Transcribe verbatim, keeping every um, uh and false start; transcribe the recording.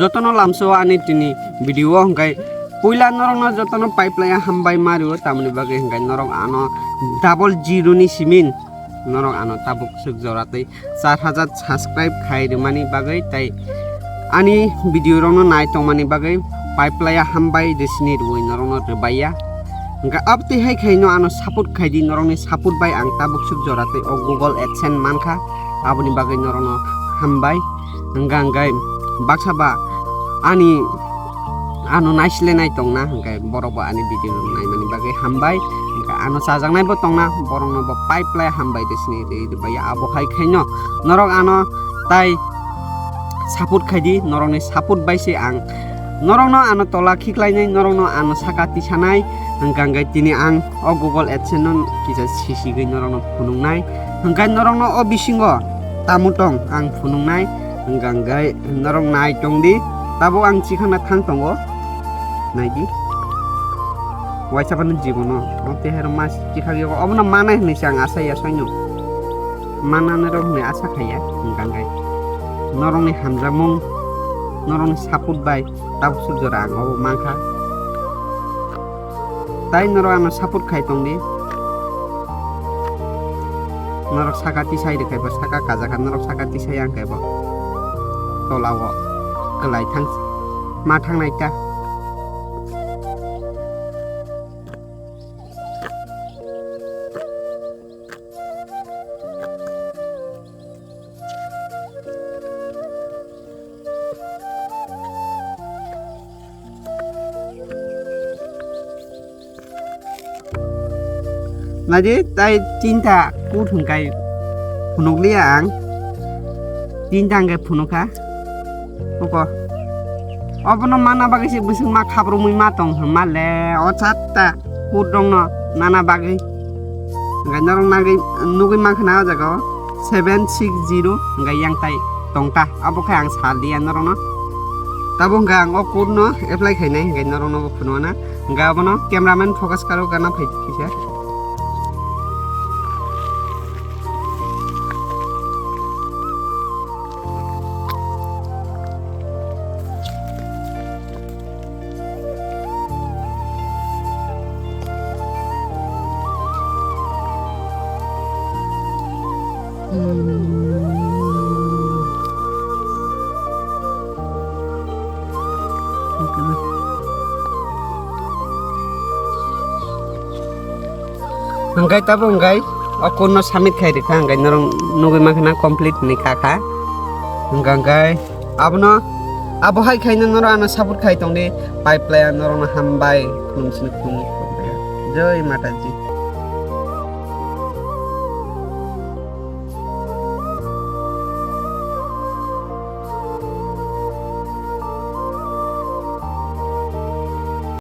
Jotono lamsao ani tini video o hwnkhe puila norokno jotono paiplaiya hambai mario, tamoni bagwi hwnkhe norok ano double zero ni simin norok ano tabuk swk jora tei char hajar subscribe khai rwmani bagwi tei ani video rokno nai tongmani bagwi paiplaiya hambai de sini rwui norokno rwbaiya. Hwnkhe abtwi hai khaino ano support khaidi, norokni support bai ang tabuk swk jora tei o Google AdSense mankha, aboni bagwi norokno hambai. Hwnkha hwnkhe baksa ba ani ano naisle nai tongna, hwnkhe borok bo ani video naimani bagwi hambai. Hwnkhe ano chajaknai bo tongna, borokno bo paiplai hambai de sini rwbaiya. Abo hai khaino norok ano tai support khaidi, norokni support bai se ang norokno ano tola khiklainai, norokno ano saka tisanai, hwnkha hwnkhe tini ang o Google AdSense no kisa sisigwi norokno phunuknai, hwnkhe norokno o bisingo tamo tong ang phunuknai, hwnkha hwnkhe norok nai tongdi, tabuk ang chikhana thang tongo, naidi. Waisa phano jibono o tehairok ma chikhagwi obono manai hwnwi se ang asai asai no. Mananirok hwnwi asa khaiya, hwnkha hwnkhe norokni hamjakmung, norokni support bai tabuk swk jora ang obo mankha. Tai norok ano support khai tongdi. Norok saka tisai rwkhai bo saka kajakha, norok saka tisai ang khe bo tolao kwlai thang ma thangnai ta. Naidi, tai tinta kut hwnkhe phunukliya ang. Tinta hwnkhe phunukha. Oko. Obono mana bagwi se bwswk ma khaprumwi ma tong hwnma le. O chatta kut rokno nana bagwi. Hwnkhe norok nagwi, nugwi mankha na o jaga o seven six zero hwnkhe yang tai tongta. Abo khe ang sal diya norokno. Tabuk hwnkhe ang o code no apply khainai hwnkhe norokno bo phunukna. Hwnkhe abono cameraman focus karo gana phai kisa. Hwnkhe tabuk hwnkhe o code no submit khai rwkha, hwnkhe norok nugwi mankha na complete hinwi kha kha. Hwnkha hwnkhe abono, abo hai khaino norok ano support khai tongdi, pai playa norokno hambai khulumsini khulumni. Jai Mataji.